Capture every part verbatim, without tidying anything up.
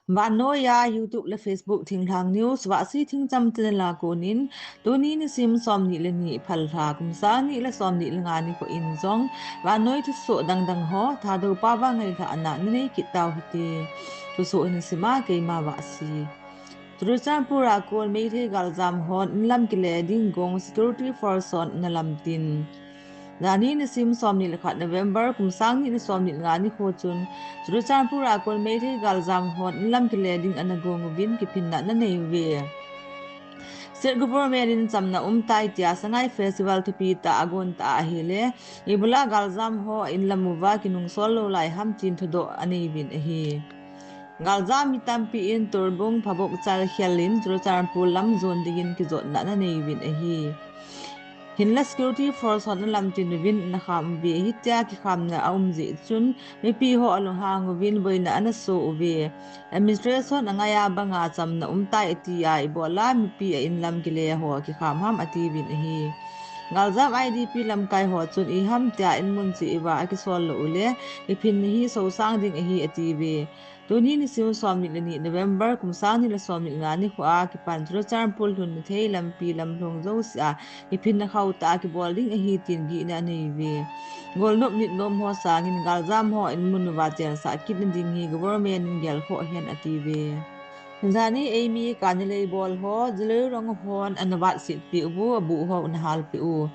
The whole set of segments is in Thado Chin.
Vannoiya YouTube le Facebook thinglhang news Vahsi Thingcham channel a konin, tuni nisim somni le ni Phalbi kum sang ni le somni le nga nikho in jong vannoi thusoh dangdang ho Thadou pao a ngailhahna nanei kit tau hite. Thusoh hin sima keima Vahsi. Churachandpur a kon Meitei galjam hon inlam kile ding gong security force hon analam tin. Jani nisim somni le khat November kum sang ni le somni le nga nikho chun Churachandpur a kon Meitei galjam hon inlam kile ding anagong uvin kiphinna nanei uve. State government in chamna umtai tia Sangai Festival thupi tah a agon ta ahile, ibula galjam ho inlam uva kinungsol lou lai ham tin thudoh anei uvin ahi. Galjam mi tampi in Torbung, Phabok, Chalkhel in Churachandpur lam jon dingin kijotna nanei uvin ahi. Hinla security force hon analam tin uvin anakham uve, hitia kikhamna aum jeh chun mipi ho alunghang uvin boina anaso uve. Administration angaiya banga chamna umtai atia ibola mipi a inlam kile ho kikham ham ati uvin ahi. Galjam I D P lamkai ho chun iham tia inmun cheh uva akisol lou ule, kiphinna hi sosang ding ahi ati uve. Tuni nisim somni le ni November kum sang ni le somni le nga nikho a kipan Churachandpur lhunna thei lampi lamlhong jouse a kiphinna khauh tah a kibol ding ahi tin gihna anei uve. Golnop nitnom ho sangin galjam ho inmun uva chensah kitna ding hi government in gelkhoh hen ati uve. Jani eimi kani lei bol ho, Jiloi Rong hon anavat setpeh uvu, abuh ho anahalpeh u.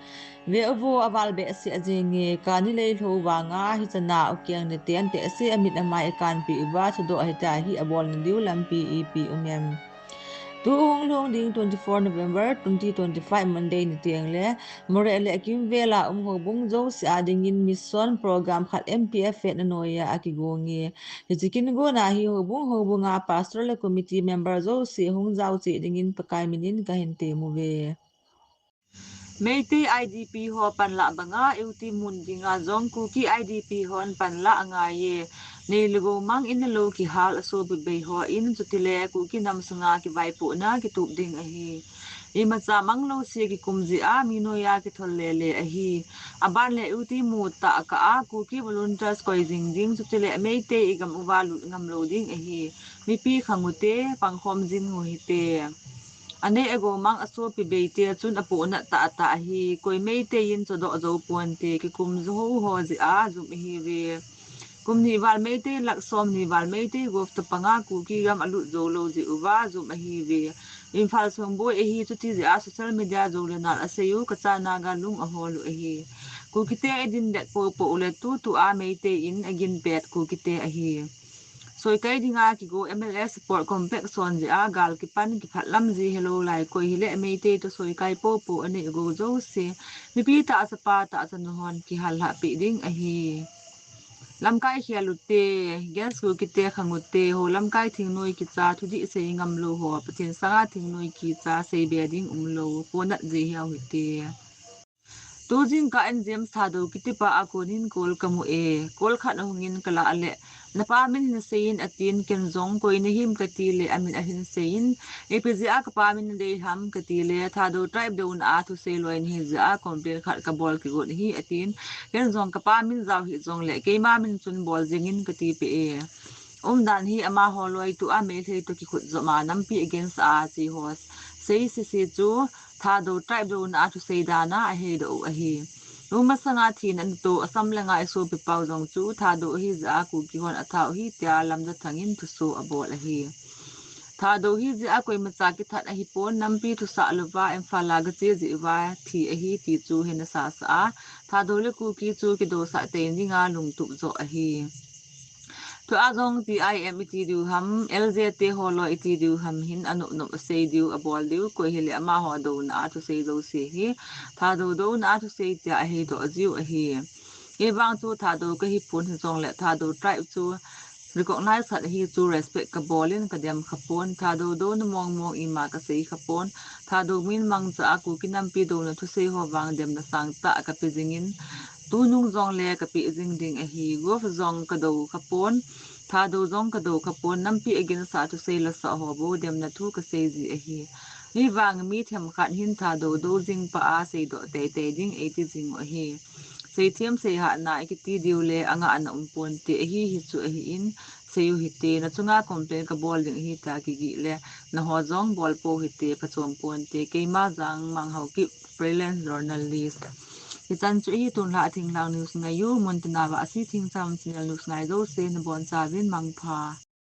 Ve uvo, aval behseh jenge, kani lei lhou vanga hichana ukeng neten tehse amit amai akanpeh uva, thudoh hitia hi abolna diu lampi ipi um em? Tu hung lhung ding twenty-four November twenty twenty-five Monday ni tengle, Moreh le akimvel a um houbung jouse a dingin mission program khat M P F N a noiya akigong e. Hiche kigonna hi houbung houbunga pastor le committee member jouse hung jao cheh dingin Pakai minin kahin tem uve. Meitei I D P ho panlah banga U T Moon dinga jong Kuki I D P hon panlah angaiye. Nei le gou mang in le lou kihal asopi bei hon chutile Kuki nam sunga kivaipohna kitup ding ahi. Imacha mang louse kikum jeh a mi noiya kithol lele ahi. Aban le U T Moon tah kah a Kuki volunteers koi jing ding chutile Meitei igam uva lut ngam lou ding ahi. Mipi khang ute, pangkhom jing uhite. Anei agou mang asopi beite chun apohnat tahtah ahi, koi Meitei in chodoh jou ponte, kikum jou ho jeh a jum ahiuve. Kum ni val Meitei lakh somni val Meitei gov tapanga Kuki gam alut jou lou jeh uva jum ahiuve. Imphal songboi ahi, chuti jeh a social media jou le nal asei u, Kacha Naga lung ahol u ahi. Kukite adin det popo u le tutua Meitei in agin pet Kukite ahi. Soikai dinga kigo M L A Sport Complex hon jeh a gal kipan kiphat lam ji helou lai koi hile Meitei toh soikai popo anei gou jouse mipi tahsa pa tahsa nu hon kihal lhah peh ding ahi. Lamkai khel ute, Gens Kukite khang ute, ho lamkai thingnoi kicha thudih sei ngam lou ho, Pathen sanga thingnoi kicha seibe ding um lou, ponat ji hiau hite. Tu jingkah in James Thadou kitipa a konin call kamu e. Call khat ahungin kalah le, napa min hin seiyin atin, ken jong koi nahim kati le amin ahin seiyin, ipi jeh a kapa min nadei ham kati le, Thadou tribe douna a thusei loi nahi jeh a complain khat kabol kigot ahi atin, ken jong kapa min jao hih jongle keima min chun bol jingin kati peh e. Umdan hi amaho loi tua Meitei toh kikhut joma nampi against a chi ho sei sese chu Thadou tribe douna a thusei dana aheidoh u ahi. Tumasanga thina natoh Assam langa isopi pau jong chu Thadou ahi jeh a Kuki hon atha u ahi tia Lamjathang in thuso abol ahi. Thadou ahi jeh a koimacha kithat ahipon, nampi thusah louva Imphal a gache jeh uva thi ahi ti chu hena sasa a, Thadou le Kuki chu kidosah tei dinga lungtup joh ahi. Tua jong T I M iti diu ham, L J T ho loi iti diu ham hin anop nop asei diu, abol diu, koi hile amaho douna a thusei jouse hi Thadou douna a thusei tia aheidoh jiu ahi. Kei vang chu Thadou kahipon hijongle Thadou tribe chu recognize khat ahi chu respect kabolin kadem khapon, Thadou douna mong mong ima kasei khapon, Thadou min mangcha a Kuki nampi douna thusei ho vang demna sangtah kape jingin, tunung jongle kape jing ding ahi. Gov jong kadou khapon, Thadou jong kadou khapon, nampi against a thusei lasah ho bou demna thu kasei ji ahi. Hivang mi themkhat hin Thadou dou jing pa a seidoh teitei ding eiti jing u ahi. Seithem seihatna ikiti diu le angahna umponte ahi, hichu ahin, sei u hite, na chunga complain ka bol ding ahi tia kigih le, na ho jong bol pou hite, phachom ponte, keima Jangmang Haokip, freelance journalist. Hichan chu ahi tun lha thinglhang news ngai u, mun tina va asi thing cham channel news ngai jouse, na bonchauvin mangpha.